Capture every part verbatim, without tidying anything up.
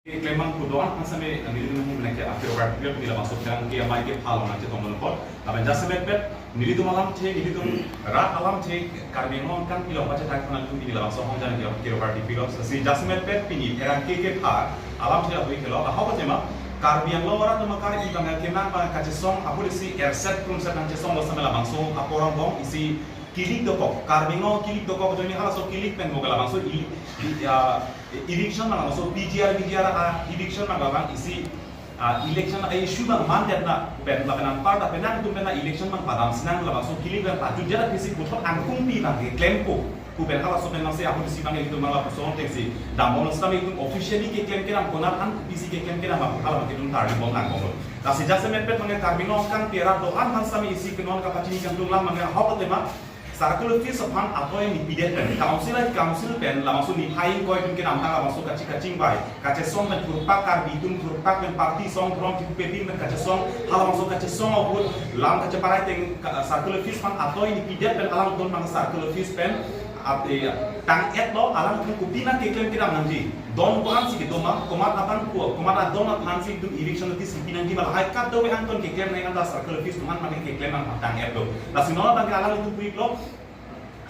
Klembang kedo-an aphan sitame nelitum ahin pen ke aphi over period pini labangso pherangke amei kepha along nangchetong nangkok. Lapen jasemetpet nelitum alamthe, nelitum rat alamthe, Karbi Anglong kangpi along pachethak aphan nelitum pini labangso ahormu jan ke aphi over period. Si jasemetpet pini pherangke kepha alamthe ahui kelo, ahok tema Karbi Anglong arat atum akar-i abang kemang abang kachesong ahut isi erset krumset nangchesonglo sitame labangso aporong bong isi kilik dokok, Karbi Anglong kilik dokok, ajoine halaso kilik pen mo ke labangso i, i, ah, eviction abang labangso P G R, V G R, ah, eviction abang labang isi, ah, election a-issue abang mandetna pen, lapen anparta penang atum pen election abang padamsinang labangso kilik pen pajutjat aphi si puthot angkung pi abang keklempo pu pen halaso pen nangsi ahut isi abang ilitum abang lapuson ateng si dambom sitame itum officially keklem kedam konat an pu si keklem kedam abang hala abang itum tarlibom langbomlo. Lasi jasemetpet abang Karbi Anglong kangpi arat do-an aphan sitame isi ke non kapachini kangtung lam abang ahok tema Circle Office aphan atoi nepidet pen, Council a Council pen labangso niphai ingkoi atum kedamtang labangso kachi kachingvai, kachesong pen thurpak, Karbi atum thurpak pen party song, dhorom thipepin pen kachesong, halabangso kachesong ahut lam kacheparai ateng ka-, Circle Office aphan atoi nepidet pen alangtum abang Circle Office pen ap-, eh, tang-etlo, alangtum kopi nangkeklem kedam nangji. Don ko-an si kedo ma, komat abang ko, komat adon aphan si itum eviction notice kipi nangji ma, lahai kadokave angton keklem nangji anta Circle Office atum aphan mate keklem nangtang-etlo. Lasi non abang ke alanglitum pu-iklo,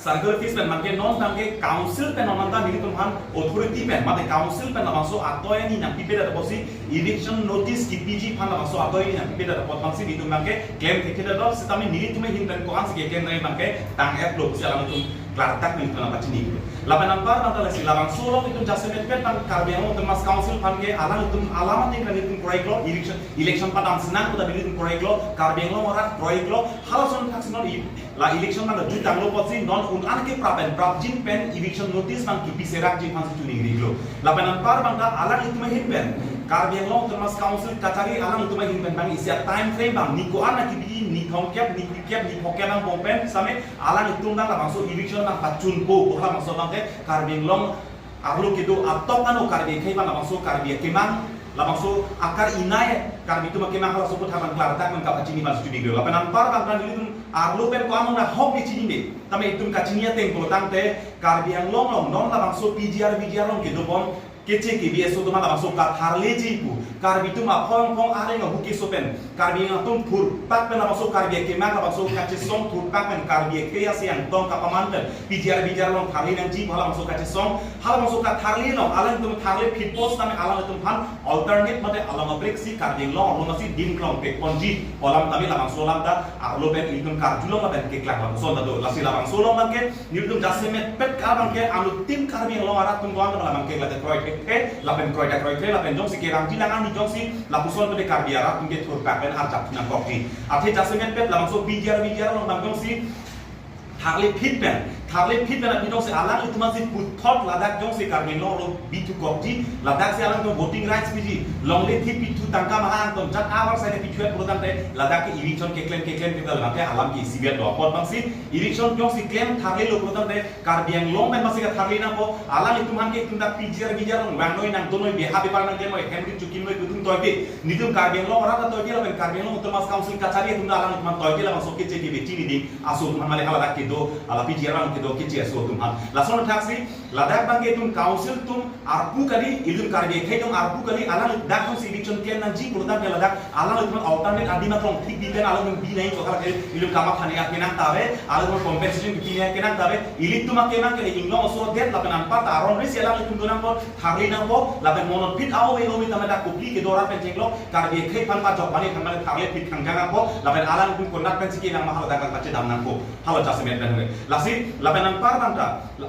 Circle Office pen abang ke non abang ke Council pen non anta nelitum aphan authority pen, mate Council pen labangso atoi ani nangpipedet apotsi eviction notice kipiji aphan labangso atoi ani nangpipedet apot abang si nelitum abang ke klem thekthedetlo, sitame nelitum ahin pen ko-an si keklem nangji abang ke tang-etlo pusi alanglitum klardak nelitum nangpachini. Lapen anpar abang ta lasi labangso along itum jasemetpet abang Karbi Anglong Autonomous Council aphan ke alanglitum alam ateng nelitum kroiklo, election, election padamsinang pu ta nelitum kroiklo, Karbi Anglong arat kroiklo, halason thaksi non i, la election abang jutanglo apotsi non un-an ke prap pen prapjin pen eviction notice abang kipi serakji aphan si choningri-iklo. Lapen anpar abang ta alanglitum ahin pen, Karbi Anglong Autonomous Council kachari alanglitum ahin pen abang isi a-time frame abang ni ko-an nangkipi, ni thomkep, ni phlikep, ni phokep angbong pen sitame alanglitum abang labangso eviction abang pachunpo pu halabangso abang ke Karbi Anglong arlo kedo atok ano Karbi akhei abang labangso Karbi akemang, labangso akar-i nai Karbi atum akemang halaso aputhak abang klardak nangkapachini abang si choningri. Lapen anpar abang ta nelitum arlo pen ko-an nahok kechinine, tame itum kachini ateng pulotangte Karbi Anglong along non labangso P G R V G R along kedobom keche kebe aso atum labangso katharleji pu, Karbi atum aphong aphong areng ahu keso pen, Karbi atum thurpak pen labangso Karbi akemang labangso kachesong thurpak pen Karbi akhei asi angtong kapaman pen P G R V G R along tharle nangji pu halabangso kachesong, halabangso katharle along alanglitum tharle phitpo sitame alanglitum aphan alternate mate along abrek si Karbi Anglong along si dim klong pekponji pu alam tame labangso alam ta arlo pen itum karjulong lapen keklang lapuson ta do. Lasi labangso along abang ke nelitum jasemetpet ka abang ke anuttin Karbi Anglong arat atum doan abang ke lake kroi thekthe, lapen kroi ta kroithe, lapen jongsi kerangji lang ani jongsi lapuson pen Karbi arat atum ke thurpak pen arjap nangkokji. Athe jasemetpet labangso P G R V G R along abang jongsi tharle phit pen, tharle phit pen aphi jongsi alanglitum si puthot ladak jongsi Karbi Anglong along bithu kokji, ladak si alangtum voting rights piji, longle thip pithu tangka maha angton jat avar sai pithu pulotangte ladak ke eviction keklem keklem kita ladak ke alam ke isivet do apot abang si eviction jongsi klem tharlelo pulotangte Karbi Anglong pen masi katharle nangpo, alanglitum aphan ke itum dak P G R V G R along vangnoi nangdonnoi beha bepar nangklemnoi, hemri chukimnoi itum toike. Nelitum Karbi Anglong arat toike lapen Karbi Anglong Autonomous Council kachari atum alanglitum aphan toike labangso keche kebe chiniding aso atum aphan male haladak kedo, ala P G R along kedo keche aso atum aphan. Lason thaksi ladak abang ke itum Council atum arpu kali, itum Karbi akhei atum arpu kali, alanglitum dak atum si eviction klem nangji pulotangte ladak alanglitum alternate adim aklong thik bi pen alanglitum bi nangji chokar ke itum kamatha nangji akenang ta ave, alanglitum compensation kipi nangji akenang ta ave, ilitum akemang ke inglong aso adet lapen anparta aron risi alanglitum donangpo, tharle nangpo, lapen monotphit a-ove ove tame dak kopli kedo arat pen chenglo, Karbi akhei aphan pajok bani aphan mane tharle phit khangjang nangpo, lapen alanglitum konat pensi kenang ma haladak abang pachedam nangpo, hala jasemet pen ave. Lasi, lapen anpar abang ta,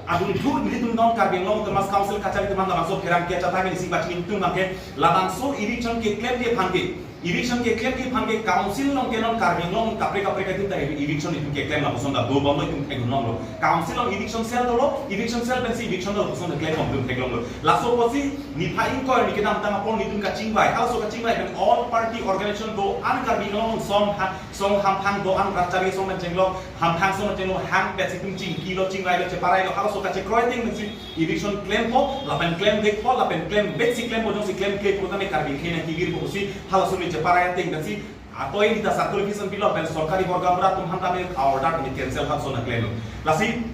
adung thu nelitum non Karbi Anglong Autonomous Council kachari atum aphan labangso pherangke achethak pen isi pachini atum abang ke, labangso eviction keklemji aphan ke, eviction keklemji aphan ke Council along ke non Karbi Anglong kaprek kaprek atum ta eviction itum keklem lapuson ta dobomlo itum theklonglo. Council along eviction cell dolo, eviction cell pensi eviction lapuson ta klembom itum theklonglo. Laso apotsi niphai ingkoi arni kedamtang apor nelitum kachingvai, halaso kachingvai pen all party organization do-an Karbi Anglong song ha, song hamphang do-an rat chari song pen chenglo, hamphang song pen chenglo, hang pet si itum chingkilo, chingvailo, cheparailo, halaso kachekroi ateng pensi eviction klempo, lapen klemvekpo, lapen klemvek si klempo, jongsi klemkle pulotangte Karbi akhei nangkivirpo pusi halaso ni cheparai ateng pensi atoi ni ta Circle Office an pilo, lapen sorkari borga bura atum aphan tame order ni cancel halaso nangklemlo. Lasi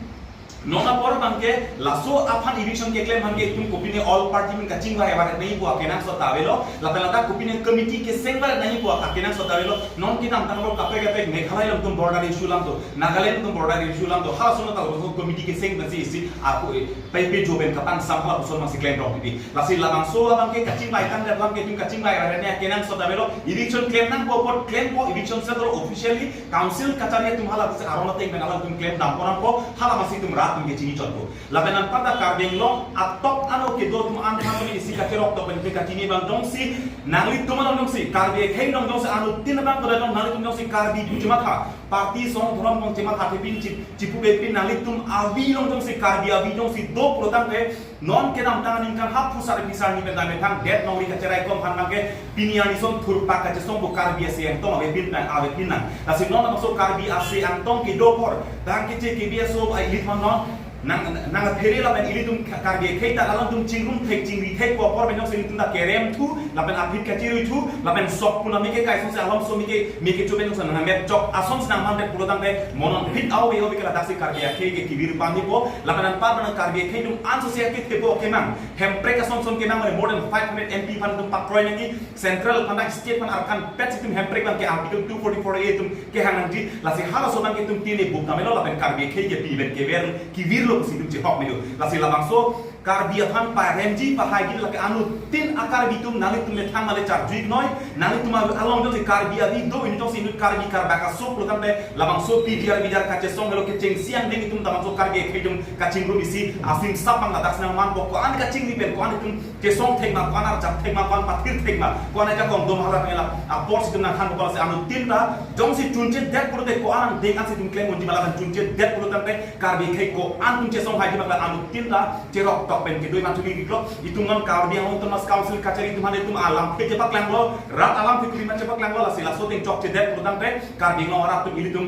Non apor abangke laso aphan eviction keklem abangke itum kopine all party amen kachingvai varet nangjipo akenangsot ta avelo, lapen ladak kopine committee keseng varet nangjipo akenangsot ta avelo. Non kedamtang rok kaprek kaprek Meghalaya along atum border issue alam do, Nagaland atum border issue alam do, halaso atum ta committee keseng pensi isi ako, eh, pei pe joben kapangsam halapuson masi klemrong pipi. Lasi labangso abangke kachingvai tangdet alam ke itum kachingvai varet nangji akenangsot ta avelo. Eviction klem nangpo apot klempo, eviction cell officially council kachari atum hala pusi aron ateng pen alanglitum klemdampo nangpo, hala masi itum rat atum ke chini chotpo. Lapen anparta Karbi Anglong atok ano kedo atum an than isi kacherok tok pen kachini abang jongsi nanglitum along jongsi Karbi akhei along jongsi anuttin abang pada jong nanglitum jongsi Karbi pu chematha, party asong dhorom along chematha thepin chip chipu bepin nanglitum avi along jongsi Karbi avi jongsi do pulotangte non kedamtang aningkan haphu sar pisar ni pen dame thang det nongri kacherai kom han abangke pini arni ason thurpak kachesongpo Karbi ase angtong avepin nang avepin nang. Lasi non labangso Karbi ase angtong kedo apor tang keche kebi aso a ilit man non nang nang phere lapen ilitum Karbi akhei ta alanglitum chingrum thek chingri thekpo apor pen jongsi ilitum ta kerem thu lapen aphi kachirui thu lapen sok puna meke kai songsi alom so meke meke choben jongsi nang met chok asonsi nang mandet pulotangte monon phit au ve au ve ke ladaksi Karbi akhei ke kevir panipo lapen anpar nang Karbi akhei atum anso si ake thepo kemang hemprek ason son kemang more than five hundred M P aphan atum pakroi nangji, central aphan, state aphan arkan pet si itum hemprek abangke article two forty-four A atum kehang nangji, lasi halaso abangke itum tine buk tamelo lapen Karbi akhei ke pi pen kever kevirlo pusi itum chehok melo. Lasi labangso Karbi aphan paremji pahaiji lake anuttin a-Karbi atum nanglitum methang male charjuik noi, nanglitum along jongsi Karbi avi do inut jongsi inut Karbi karbak asok pulotangte labangso P G R V G R kachesong helo kechengsi angdeng itum labangso Karbi akhei atum kachingrum isi asim sap abang ladak senang manpo ko-an kachingri pen ko-an itum chesong thekma, ko-an arjap thekma, ko-an pathir thekma, ko-an ajakong dom hala pengela apor si itum nangthan ko lasi anuttin ta jongsi chunche det pulote ko-an angdeng ansi itum klem unji ma lapen chunche det pulotangte Karbi akhei ko-an atum chesong haiji ma lapen anuttin ta cherok tok pen kedo-i man chuli riklo. Itum non Karbi Anglong Autonomous Council kachari atum hande itum alamthe chepaklanglo, rat alamthe kuli man chepaklanglo, lasi laso ateng chokchedet pulotangte Karbi Anglong arat atum ilitum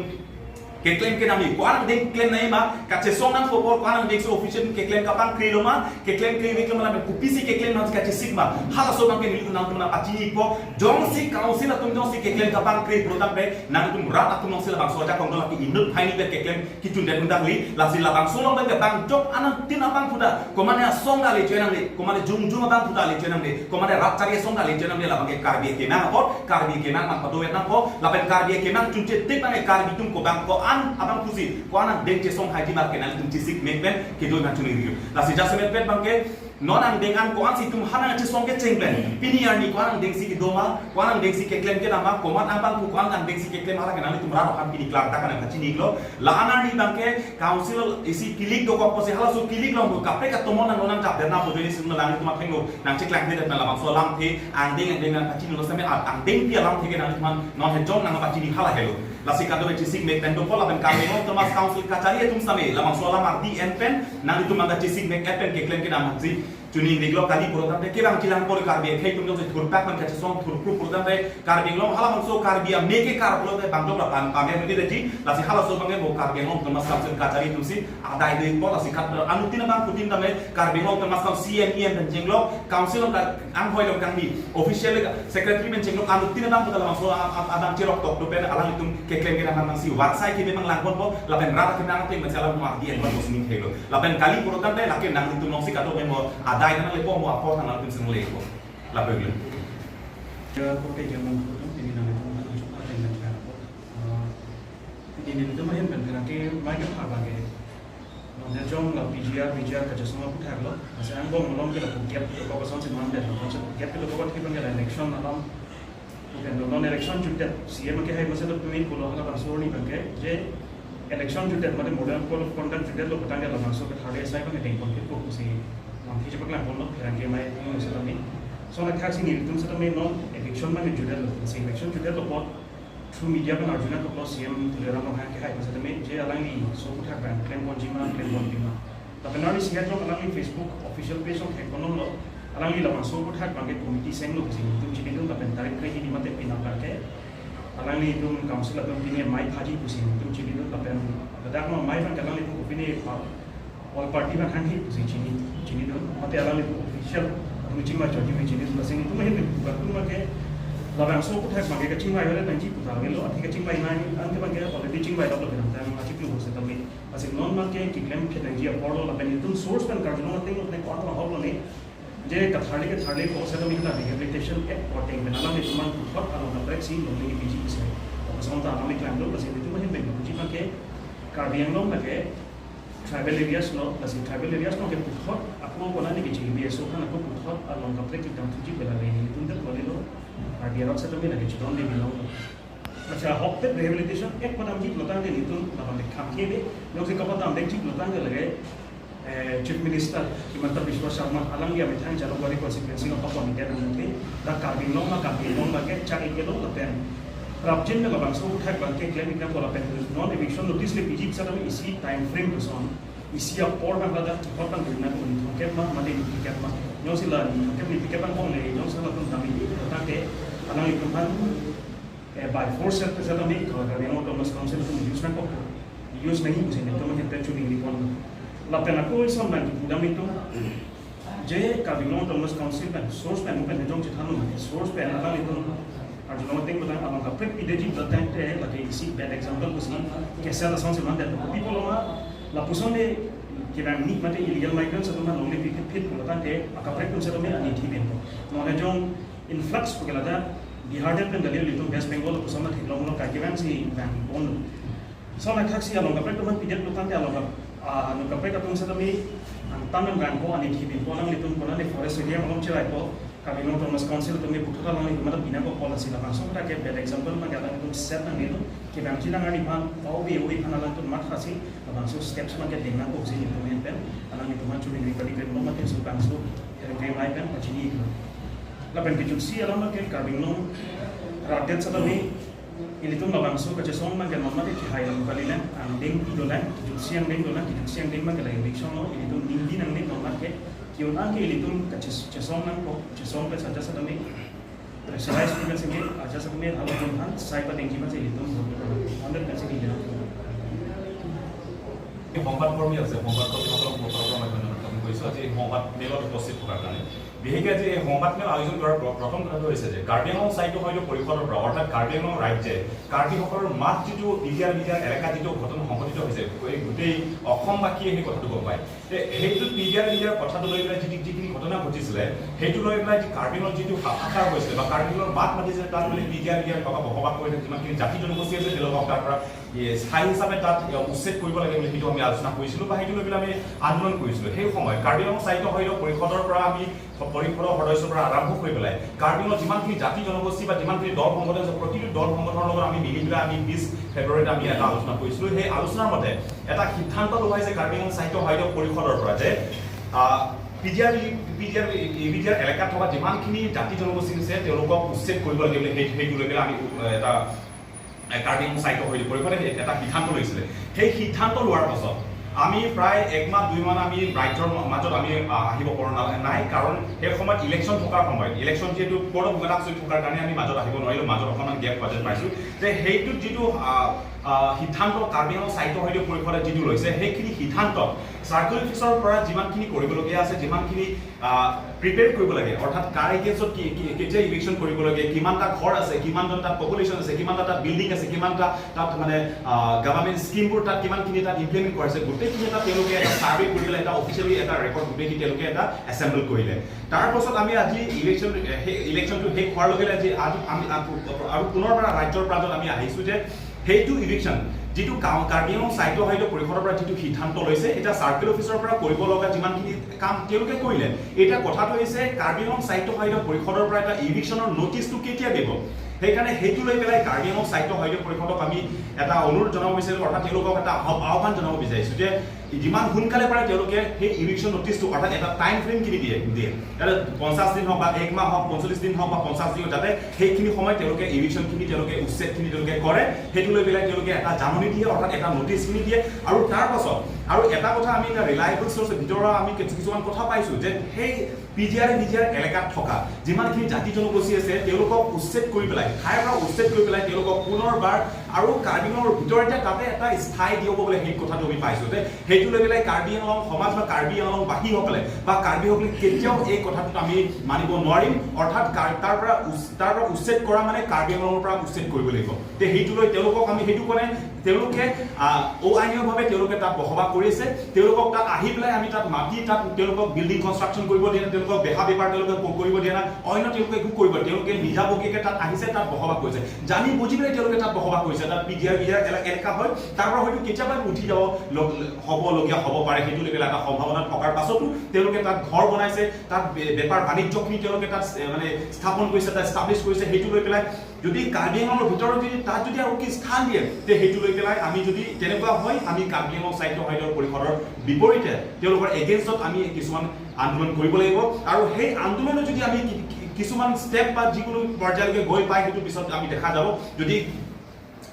keklem kenami, ko-an angdeng klem nangji ma, kachesong nangpo apor ko-an angdeng si official keklem kapangkrelo ma, keklem kre veklo ma lapen kopisi keklem nang kachesik ma, halaso abangke nelitum nangtum nangpachinipo, jongsi council atum jongsi keklem kapangkre pulotangte nangtum rat atum jongsi labangso ajakong do lake inut phaini pen keklem kechundet undakli, lasi labangso along pen ke bang jok anuttin abangphu ta, komane asong ta le choi nangne, komane jongjung abangphu ta le choi nangne, komane rat chari asong ta le choi nangne, labangke Karbi akemang apot, Karbi akemang nangpadovet nangpo, lapen Karbi akemang chunche tik abangke Karbi atum ko bang ko-an abangphu si, ko-an angdeng chesong haiji ma ke nanglitum chesik mek pen kedo nang chuniri. Lasi jasemet pen abangke non angdeng an ko-an si itum hanang chesong kecheng pen pini arni ko-an angdeng si kedo ma, ko-an angdeng si keklem kedam ma, komat abangphu ko-an angdeng si keklem hala ke nanglitum rat aphan pini klardak nangpachini iklo. La-an arni abangke council isi kilik dokok pusi halaso kilik along kaprek atomon nang nang chap der nangpo joi si nang itum athengno nangcheklangthedet ma labangso alamthe angdeng angdeng nangpachinilo same a- angdengpi alamthe ke nanglitum non hejong nangpachini hala helo. Lasi kado chesik mek pen dopo lapen Karbi Anglong Autonomous Council kachari atum same labangso alam ardi en pen nanglitum nangkachesik mek et pen keklem kedam hansi chuningri iklo kali pulotangte kevang chelang apor Karbi akhei atum jongsi thurpak pen kachesong thurkru pulotangte Karbi Anglong halabangso Karbi ameke kar pulotangte bang jok lapen pame mudi deji, lasi halaso abangke mo Karbi Anglong Autonomous Council kachari atum si adai do ikpo, lasi kat anuttin abangphutin tame Karbi Anglong Autonomous Council C E M, E M pen chenglok, council along ka anghoi along kangni, official ka secretary pen chenglok, anuttin abangphu ta labangso a- a- abang cherok tok do pen alanglitum keklem kedam nangsi warsai keme mang langponpo, lapen rat keme nang ateng pen si alanglitum ardi en ponpo si ning thelo. Lapen kali pulotangte lake nanglitum along si kado memo adai nanglepo mo apor than nanglitum si nanglepo. Lapen le. Ya, kote ke mangkuk atum pini nanglitum nangchok ateng pen kar. Ah, pini nanglitum ahin pen kar ke mai ke phar abangke. Non hejong la P G R, V G R kachesong aphuthak lo. Lasi angbong along ke lapu gap kedokok asonsi mandet lo. Lasi gap kedokok athe abangke la election alam. Oke, non election jutdet, C E M akehai masa lo pini pulo halabangso arni abangke, je election jutdet mate model code of conduct jutdetlo pulotangte labangso ke third S I abangke dengpon ke pusi lamthe chepaklangponlo, pherangke mai pu setame. Lason athaksi nelitum setame non election abangke jutdetlo, lasi election jutdetlo apot through media pen arjuna doklo C E M Tuliram Ronghang akehai masa tame je alangli so aphuthak abang klemponji ma klemponpe ma. Lapen arni singkat jok alangli Facebook official page along thekponlonglo. Alangli labangso aphuthak abangke committee senglo pusi nelitum chinidun lapen tarik kre hini mate pinang abangke alanglitum council atum pine mai phaji pusi nelitum chinidun lapen ladak ma mai abangke alanglitum kopine pa- all party abang hanghe pusi chini chinidun mate alanglitum official atum chingma chojui chinidun lasi nelitum ahin pen bukan tum abangke Labangso aphuthak abangke kachingvai avelo nangji pu ta avelo, athe kachingvai nai, anke abangke already chingvai doklo, penang tang achiklo setame. Lasi non abangke keklem phet nangji apor lo, lapen itum source pen karjulong ateng lo, ne ko-an ahok lo ne. Je katharli katharli ko setame la Rehabilitation Act ko ateng pen alanglitum aphan puthot along kaprek si longle piji pusi. Lapuson ta alam iklang do, lasi itum ahin pen puji abangke Karbi Anglong abangke tribal areas lo, lasi tribal areas lo ke puthot ako konane ke J B S O aphan ako puthot along kaprek kedam thuji pu la le, itum det lo ne lo, Karbi arok setame lake chidon de bilong lo. Lasi ahokpet Rehabilitation Act padamji pulo tangte itum labang de kham ke de, jongsi kapadam deji pulo tangte lake, eh, Chief Minister Himanta Biswa Sarma alangli amethang Jalukbari constituency along appointed nangji, dak Karbi Anglong ma Karbi Anglong abangke chak ikelo lapen prapjin me labangso aphuthak abangke klem ikna ko lapen non eviction notice le piji setame isi time frame puson, isi apor abang ladak kihot abang dina ko ni thongkep ma mate ni thongkep ma, jongsi la ni thongkep ni thongkep abang kong le jongsi latum dam iklo tangte alanglitum aphan, eh, by force setame ko Karbi Anglong Autonomous Council atum use nangkok, use nangji pusi itum ahin pen choningri pon. Lapen ako isom nangkipudam itum je Karbi Anglong Autonomous Council pen source pen pen jong chethan lo, source pen alanglitum arjulong ateng pen along kaprek pideji pulo tangte lake isi bad example pusi kesa lason si mandet people lo ma, lapuson de kevang ni mate illegal migrants atum aphan longle piji phet pulo tangte akaprek atum setame anethi pen. Non jong influx pu ke ladak Bihar det pen kali, itum West Bengal lapuson ma theklong lo, kai kevang si vang pon. Lason athak si along kaprek atum aphan pidet pulo tangte along kap-, ah, along kaprek atum setame angtan an vang ko, anethi pen ko, alanglitum konane forest area malom chevai ko, Karbi Anglong Autonomous Council atum ke puthot alanglitum aphan binakok, lasi labangso ta ke bad example abangke alanglitum set nangne lo, kevangji alangliphan, pao be oi phan alanglitum mat khasi, labangso steps abangke deng nangkok si itum ahin pen, alanglitum aphan choningri kali kali lo mate so bangso, kereng kereng mai pen pachini iklo. Lapen kejutsi alam abangke Karbi Anglong rat det setame ilitum labangso kachesong abangke non mate kehai lam kali lang, angdeng pi dolang, kejutsi angdeng dolang, kejutsi angdeng abangke la eviction lo, ilitum ningdi nangne non mate, ke-un abangke ilitum kaches-, chesong nangkok, chesong pen saja setame, pressurize pen seme, aja setame, halatum aphan, sai padengji aphan si ilitum, hundred percent ilitum. এই সংবাদকৰ্মী আছে, সংবাদকৰ্মীসকলক মই প্ৰথম মাধ্যমত আমি কৈছোঁ, আজি এই সংবাদ মেলত উপস্থিত থকাৰ কাৰণে। বিশেষকৈ আজি এই সংবাদ মেল আয়োজন কৰাৰ প্ৰ-, প্ৰথম কথাটো হৈছে যে কাৰ্বি আংলং স্বায়ত্তশাসিত পৰিষদৰ পৰা, অৰ্থাৎ কাৰ্বি আংলং ৰাজ্যে কাৰ্বিসকলৰ মাত যিটো P G R B T আৰ এলেকাত যিটো ঘটনা সংঘটিত হৈছে, এই গোটেই অসমবাসীয়ে সেই কথাটো গম পায়। তে সেইটো P G R B T আৰ কথাটো লৈ পেলাই যি-, যিখিনি ঘটনা ঘটিছিলে, সেইটো লৈ পেলাই যি কাৰ্বি আংলং যিটো হাহাকাৰ হৈছিলে বা কাৰ্বি আংলঙৰ মাত মাতিছিলে, তাত মানে P G R B T আৰ থকা বসবাস কৰি থকা যিমানখিনি জাতি জনগোষ্ঠী আছে, তেওঁলোকক তাৰ পৰা, এ, স্থায়ী হিচাপে তাত, এ, উচ্ছেদ কৰিব লাগে বুলি সেইটো আমি আলোচনা কৰিছিলোঁ বা সেইটো লৈ পেলাই আমি আন্দোলন কৰিছিলোঁ। সেই সময়ত কাৰ্বি আংলং স্বায়ত্তশাসিত পৰিষদৰ পৰা আমি স-, পৰিষদৰ সদস্যৰ পৰা আৰম্ভ কৰি পেলাই কাৰ্বি আংলঙৰ যিমানখিনি জাতি জনগোষ্ঠী বা যিমানখিনি দল সংগঠন আছে, প্ৰতিটো দল সংগঠনৰ লগত আমি মিলি পেলাই আমি বিশ ফেব্ৰুৱাৰীত আমি এটা আলোচনা কৰিছিলোঁ। সেই আলোচনাৰ মতে এটা সিদ্ধান্ত লোৱা হৈছে কাৰ্বি আংলং স্বায়ত্তশাসিত পৰিষদৰ পৰা যে, আহ, P G R B, P G R B, P G R এলেকাত থকা যিমানখিনি জাতি জনগোষ্ঠী আছে, তেওঁলোকক উচ্ছেদ কৰিব লাগে বুলি সেই, সেইটো লৈ পেলাই আমি, আহ, এটা এ, কাৰ্বি আংলং স্বায়ত্তশাসিত পৰিষদে সেই এটা সিদ্ধান্ত লৈছিলে। সেই সিদ্ধান্ত লোৱাৰ পাছত আমি প্ৰায় এক মাহ, দুই মাহ আমি ৰাজ্যৰ ম-, মাজত আমি, আ, আহিব পৰা না-, নাই, কাৰণ সেই সময়ত ইলেকশ্যন থকাৰ সময়ত, ইলেকশ্যন যিহেতু কৰ্ড অফ কণ্ডাক্ট চলি থকাৰ কাৰণে আমি মাজত আহিব নোৱাৰিলোঁ, মাজত অকণমান গেপ বাজেট পাইছোঁ। যে সেইটোত যিটো, আ, আ, সিদ্ধান্ত কাৰ্বি আংলং স্বায়ত্তশাসিত পৰিষদে যিটো লৈছে, সেইখিনি সিদ্ধান্ত চাৰ্কল অফিচৰ পৰা যিমানখিনি কৰিবলগীয়া আছে, যিমানখিনি আহ, প্ৰিপেয়াৰ কৰিব লাগে, অৰ্থাৎ কাৰ এগেইনষ্টত কি, কি, কেতিয়া ইভিকশ্যন কৰিব লাগে, কিমানটা ঘৰ আছে, কিমানজন তাত পপুলেশ্যন আছে, কিমানটা তাত বিল্ডিং আছে, কিমানটা তাত মানে, আহ, গভাৰ্ণমেণ্ট স্কিমবোৰ তাত কিমানখিনি তাত ইমপ্লিমেণ্ট কৰা হৈছে, গোটেইখিনি এটা তেওঁলোকে এটা ছাৰ্ভে কৰি পেলাই এটা অফিচিয়েলি এটা ৰেকৰ্ড গোটেইখিনি তেওঁলোকে এটা এছেম্বল কৰিলে। তাৰ পাছত আমি আজি ইলেকশ্যন, এ, সেই ইলেকশ্যনটো শেষ হোৱাৰ লগে লগে আজি, আজি আমি, আমি আৰু পুনৰ পৰা ৰাজ্যৰ প্ৰান্তত আমি আহিছোঁ যে সেইটো ইভিকশ্যন যিটো কা-, কাৰ্বি আংলং স্বায়ত্তশাসিত পৰিষদৰ পৰা যিটো সিদ্ধান্ত লৈছে, এতিয়া চাৰ্কল অফিচৰ পৰা কৰিব লগা যিমানখিনি কাম তেওঁলোকে কৰিলে। এতিয়া কথাটো হৈছে কাৰ্বি আংলং স্বায়ত্তশাসিত পৰিষদৰ পৰা এটা ইভিকশ্যনৰ নটিচটো কেতিয়া দিব? সেইকাৰণে সেইটো লৈ পেলাই কাৰ্বি আংলং স্বায়ত্তশাসিত পৰিষদক আমি এটা অনুৰোধ জনাব বিচাৰিছোঁ, অৰ্থাৎ তেওঁলোকক এটা আহ্ব-, আহ্বান জনাব বিচাৰিছোঁ যে যিমান সোনকালে পাৰে তেওঁলোকে সেই ইভিকশ্যন নটিচটো, অৰ্থাৎ এটা টাইম ফ্ৰেম কিনি দিয়ে, দিয়ে। এটা পঞ্চাশ দিন হওক বা এক মাহ হওক, পঞ্চল্লিছ দিন হওক বা পঞ্চাশ দিন হওক, যাতে সেইখিনি সময়ত তেওঁলোকে ইভিকশ্যনখিনি, তেওঁলোকে উচ্ছেদখিনি তেওঁলোকে কৰে, সেইটো লৈ পেলাই তেওঁলোকে এটা জাননী দিয়ে, অৰ্থাৎ এটা নটিচখিনি দিয়ে। আৰু তাৰ পাছত আৰু এটা কথা আমি এতিয়া ৰিলায়েবল চ'ৰ্চৰ ভিতৰৰ আমি কিছু কিছুমান কথা পাইছো যে সেই পি জি আৰ, পি জি আৰ এলেকাত থকা যিমানখিনি জাতি জনগোষ্ঠী আছে, তেওঁলোকক উচ্ছেদ কৰি পেলাই, ঠাইৰ পৰা উচ্ছেদ কৰি পেলাই তেওঁলোকক পুনৰবাৰ আৰু কাৰ্বি আংলঙৰ ভিতৰতে তাতে এটা স্থায়ী দিয়ক বুলি সেই কথাটো আমি পাইছো। যে সেইটো লৈ পেলাই কাৰ্বি আংলং সমাজ বা কাৰ্বি আংলং বাসীসকলে বা কাৰ্বিসকলে কেতিয়াও এই কথাটোত আমি মানিব নোৱাৰিম। অৰ্থাৎ কাৰ-, তাৰ পৰা উচ-, তাৰ পৰা উচ্ছেদ কৰা মানে কাৰ্বি আংলঙৰ পৰা উচ্ছেদ কৰিব লাগিব। তে সেইটো লৈ তেওঁলোকক আমি সেইটো মানে তেওঁলোকে, আহ, অআইনীভাৱে তেওঁলোকে তাত বসবাস কৰি আছে। তেওঁলোকক তাত আহি পেলাই আমি তাত মাটি, তাত তেওঁলোকক বিল্ডিং কনষ্ট্ৰাকশ্যন কৰিব দিয়া নাই, তেওঁলোকক বেহা বেপাৰ তেওঁলোকে ক-, কৰিব দিয়া নাই, অন্য তেওঁলোকে একো কৰিব, তেওঁলোকে নিজাববীয়াকৈ তাত আহিছে, তাত বসবাস কৰিছে, জানি বুজি পেলাই তেওঁলোকে তাত বসবাস কৰিছে। তাত পি জি আৰ, পি জি আৰ এলে-, এলেকা হয়, তাৰ পৰা হয়তো কেতিয়াবা উঠি যাব লগ-, হ'বলগীয়া হ'ব পাৰে, সেইটো লৈ পেলাই এটা সম্ভাৱনা থকাৰ পাছতো তেওঁলোকে তাত ঘৰ বনাইছে, তাত বে-, বেপাৰ বাণিজ্যখিনি তেওঁলোকে তাত, এ, মানে স্থাপন কৰিছে, তাত এষ্টাব্লিছ কৰিছে। সেইটো লৈ পেলাই যদি কাৰ্বি আংলঙৰ ভিতৰত যদি তাত যদি আৰু কি স্থান দিয়ে, তে সেইটো লৈ পেলাই আমি যদি তেনেকুৱা হয়, আমি কাৰ্বি আংলং সাহিত্য সন্মিলন পৰিষদৰ বিপৰীতে তেওঁলোকৰ এগেইনষ্টত আমি কিছুমান আন্দোলন কৰিব লাগিব। আৰু সেই আন্দোলনত যদি আমি কি-, কি-, কিছুমান ষ্টেপ বা যিকোনো পৰ্যায়লৈকে গৈ পাই, সেইটো পিছত আমি দেখা যাব। যদি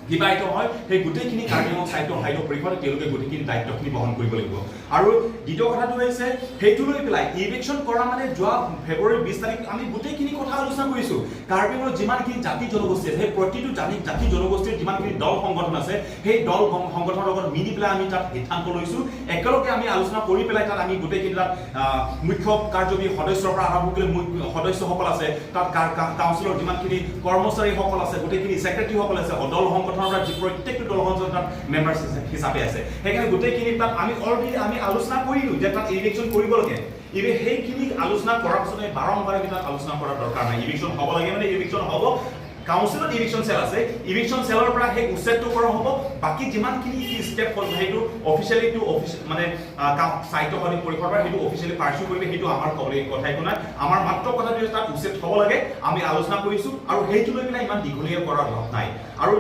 কিবা এইটো হয়, সেই গোটেইখিনি কাৰ্বি আংলং সাহিত্য সন্মিলন পৰিষদে তেওঁলোকে গোটেইখিনি দায়িত্বখিনি বহন কৰিব লাগিব। আৰু দ্বিতীয় কথাটো হৈছে, সেইটো লৈ পেলাই ইভিকশ্যন কৰা মানে যোৱা ফেব্ৰুৱাৰী বিশ তাৰিখ আমি গোটেইখিনি কথা আলোচনা কৰিছো। কাৰ্বি আংলঙৰ যিমানখিনি জাতি জনগোষ্ঠী আছে, সেই প্ৰতিটো জাতি, জাতি জনগোষ্ঠীৰ যিমানখিনি দল সংগঠন আছে, সেই দল গং-, সংগঠনৰ লগত মিলি পেলাই আমি তাত সিদ্ধান্ত লৈছো। একেলগে আমি আলোচনা কৰি পেলাই তাত আমি গোটেইখিনি তাত, আহ, মুখ্য কাৰ্যবাহী সদস্যৰ পৰা আৰম্ভ কৰি মুখ্য সদস্যসকল আছে, তাত কা-, কা-, কাউন্সিলৰ যিমানখিনি কৰ্মচাৰীসকল আছে, গোটেইখিনি ছেক্ৰেটাৰীসকল আছে, দল সংগঠনৰ পৰা যি প্ৰত্যেকটো দল সংগঠনৰ তাত মেম্বাৰ হিচাপে আছে। সেইকাৰণে গোটেইখিনি তাত আমি অলৰেডি আমি আলোচনা কৰিলো যে তাত ইভিকশ্যন কৰিব লাগে। ইভে-, সেইখিনি আলোচনা কৰাৰ পিছতে বাৰম্বাৰ আমি তাত আলোচনা কৰাৰ দৰকাৰ নাই। ইভিকশ্যন হ'ব লাগে মানে ইভিকশ্যন হ'ব, কাউন্সিলত ইভিকশ্যন চেল আছে, ইভিকশ্যন চেলৰ পৰা সেই উচ্ছেদটো কৰা হ'ব। বাকী যিমানখিনি ষ্টেপ হ'ল সেইটো অফিচিয়েলি টু অফিচ-, মানে, আহ, কা-, সাহিত্য সন্মিলন পৰিষদৰ পৰা সেইটো অফিচিয়েলি পাৰ্চিউ কৰিবে, সেইটো আমাৰ ক'বলৈ কথা একো নাই। আমাৰ মাত্ৰ কথাটো যে তাত উচ্ছেদ হ'ব লাগে, আমি আলোচনা কৰিছো আৰু সেইটো লৈ পেলাই ইমান দীঘলীয়া কৰাৰ লাভ নাই। আৰু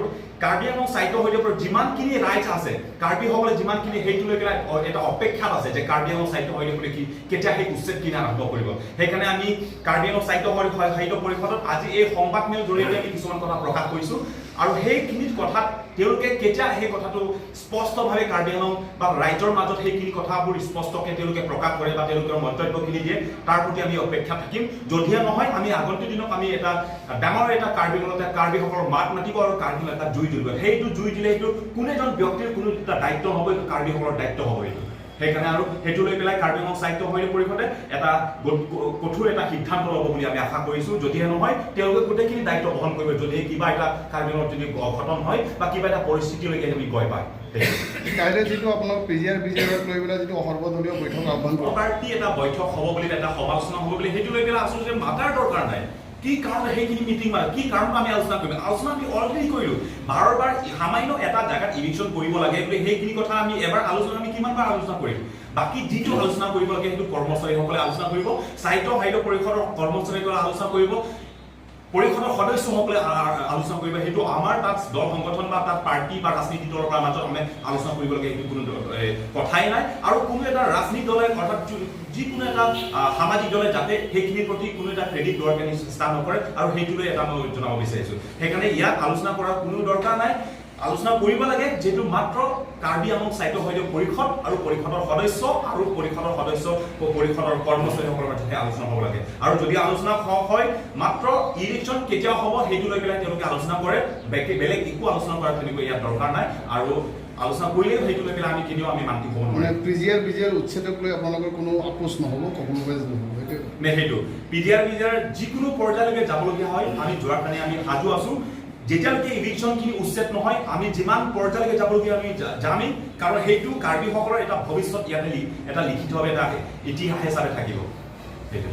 কাৰ্বি আংলং সাহিত্য সন্মিলনৰ পৰা যিমানখিনি ৰাইটছ আছে, কাৰ্বিসকলে যিমানখিনি সেইটো লৈ পেলাই অ-, এটা অপেক্ষাত আছে যে কাৰ্বি আংলং সাহিত্য সন্মিলনে কি কেতিয়া সেই উচ্ছেদখিনি আৰম্ভ কৰিব। সেইকাৰণে আমি কাৰ্বি আংলং সাহিত্য সন্মিলন, সাহিত্য পৰিষদত আজি এই সংবাদমেল জৰিয়তে আমি কিছুমান কথা প্ৰকাশ কৰিছো আৰু সেইখিনিত কথাত তেওঁলোকে কেতিয়া সেই কথাটো স্পষ্টভাৱে কাৰ্বি আংলং বা ৰাইজৰ মাজত সেইখিনি কথাবোৰ স্পষ্টকৈ তেওঁলোকে প্ৰকাশ কৰে বা তেওঁলোকৰ মন্তব্যখিনি দিয়ে, তাৰ প্ৰতি আমি অপেক্ষা থাকিম। যদিহে নহয়, আমি আগন্তুক দিনত আমি এটা ডাঙৰ এটা কাৰ্বি আংলঙতে কাৰ্বিসকলৰ মাত মাতিব আৰু কাৰ্বি আংলঙত এটা জুই জ্বলিব। সেইটো জুই দিলে সেইটো কোনো এজন ব্যক্তিৰ কোনো এটা দায়িত্ব নহ'ব, এইটো কাৰ্বিসকলৰ দায়িত্ব হ'ব এইটো। সেইকাৰণে আৰু সেইটো লৈ পেলাই কাৰ্বি আংলং সাহিত্য সন্মিলন পৰিষদে এটা গ-, ক-, কঠোৰ এটা সিদ্ধান্ত ল'ব বুলি আমি আশা কৰিছো। যদিহে নহয়, তেওঁলোকে গোটেইখিনি দায়িত্ব বহন কৰিব। যদিহে কিবা এটা কাৰ্বি আংলঙত যদি অঘটন হয় বা কিবা এটা পৰিস্থিতিলৈকে আমি গৈ পায়। কাইলৈ যিটো আপোনালোক পি জি আৰ, পি জি আৰক লৈ পেলাই যিটো সৰ্বদলীয় বৈঠক আহ্বান কৰা, পাৰ্টি এটা বৈঠক হ'ব বুলি, এটা সমালোচনা হ'ব বুলি, সেইটো লৈ পেলাই আচলতে মাতাৰ দৰকাৰ নাই। কি কাৰণে সেইখিনি মিটিং মাৰে, কি কাৰণত আমি আলোচনা কৰিম? আলোচনা আমি অলৰেডি কৰিলো। বাৰ বাৰ সামান্য এটা জাগাত ইভিকশ্যন কৰিব লাগে বুলি সেইখিনি কথা আমি এবাৰ আলোচনা, আমি কিমান বাৰ আলোচনা কৰিম? বাকী যিটো আলোচনা কৰিব লাগে সেইটো কৰ্মচাৰীসকলে আলোচনা কৰিব, সাহিত্য সন্মিলন পৰিষদৰ কৰ্মচাৰীসকলে আলোচনা কৰিব, পৰিষদৰ সদস্যসকলে আ-, আ-, আলোচনা কৰিব। সেইটো আমাৰ তাত দল সংগঠন বা তাত পাৰ্টি বা ৰাজনীতি দলৰ পৰা মাজত আমি আলোচনা কৰিব লাগে, সেইটো কোনো দ-, এ, কথাই নাই। আৰু কোনো এটা ৰাজনীতি দলে অৰ্থাৎ যু-, যিকোনো এটা, আ, সামাজিক দলে যাতে সেইখিনিৰ প্ৰতি কোনো এটা ক্ৰেডিট লোৱাৰ কাৰণে চেষ্টা নকৰে আৰু সেইটো লৈ এটা মই জনাব বিচাৰিছো। সেইকাৰণে ইয়াত আলোচনা কৰাৰ কোনো দৰকাৰ নাই। আলোচনা কৰিব লাগে যিহেতু মাত্ৰ কাৰ্বি আংলং সাহিত্য সন্মিলন পৰিষদ আৰু পৰিষদৰ সদস্য আৰু পৰিষদৰ সদস্য প-, পৰিষদৰ কৰ্মচাৰীসকলৰ মাজতহে আলোচনা হ'ব লাগে। আৰু যদি আলোচনা হ-, হয়, মাত্ৰ ইলেকশ্যন কেতিয়া হ'ব সেইটো লৈ পেলাই তেওঁলোকে আলোচনা কৰে, বেকে-, বেলেগ একো আলোচনা কৰাৰ তেনেকৈ ইয়াত দৰকাৰ নাই। আৰু আলোচনা কৰিলেও সেইটো লৈ পেলাই আমি কেতিয়াও আমি মান্তি হ'ব মানে নোৱাৰিম। পি জি আৰ, পি জি আৰ উচ্ছেদক লৈ আপোনালোকৰ কোনো আপোচ নহ'ব, কম্প্ৰমাইজ নহ'ব, সেইটোৱে কথা। নে সেইটো পি জি আৰ, পি জি আৰ যিকোনো পৰ্যায়লৈকে যাবলগীয়া হয় আমি যোৱাৰ কাৰণে আমি সাজু আছো। যেতিয়ালৈকে ইভিকশ্যনখিনি উচ্ছেদ নহয়, আমি যিমান পৰ্যায়লৈকে যাবলগীয়া আমি যা-, যামেই, কাৰণ সেইটো কাৰ্বিসকলৰ এটা ভৱিষ্যত ইয়াতে লি-, এটা লিখিতভাৱে এটা ইতিহাস হিচাপে থাকিব। সেইটো।